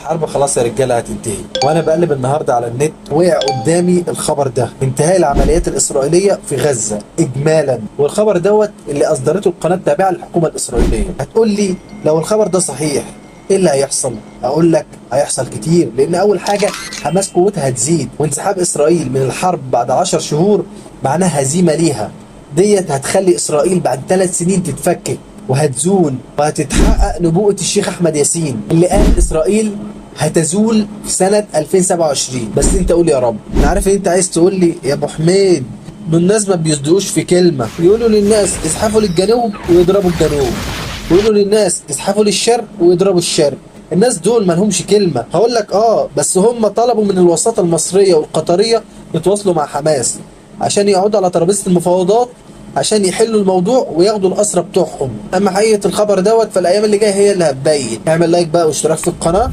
الحرب خلاص يا رجاله هتنتهي. وانا بقلب النهارده على النت وقع قدامي الخبر ده، انتهاء العمليات الاسرائيلية في غزة اجمالا. والخبر دوت اللي اصدرته القناة التابعة للحكومة الاسرائيلية. هتقول لي لو الخبر ده صحيح ايه اللي هيحصل؟ اقول لك هيحصل كتير، لان اول حاجة حماس قوتها هتزيد، وانسحاب اسرائيل من الحرب بعد 10 شهور معناها هزيمة ليها. ديت هتخلي اسرائيل بعد 3 سنين تتفكك وهتزول، وهتتحقق نبوءة الشيخ احمد ياسين اللي قال اسرائيل هتزول في سنة 2027. بس انت قول يا رب. انا عارف ان انت عايز تقول لي يا ابو حميد دول الناس ما بيصدقوش في كلمة، يقولوا للناس ازحفوا للجنوب ويضربوا الجنوب، ويقولوا للناس ازحفوا للشرق ويضربوا الشرق، الناس دول ما لهمش كلمة. هقول لك بس هم طلبوا من الوساطة المصرية والقطرية يتواصلوا مع حماس عشان يقعدوا على ترابيزة المفاوضات عشان يحلوا الموضوع وياخدوا الأسرى بتوعهم. أما حقيقة الخبر دوت فالأيام اللي جاية هي اللي هتبين. اعمل لايك بقى واشتراك في القناة.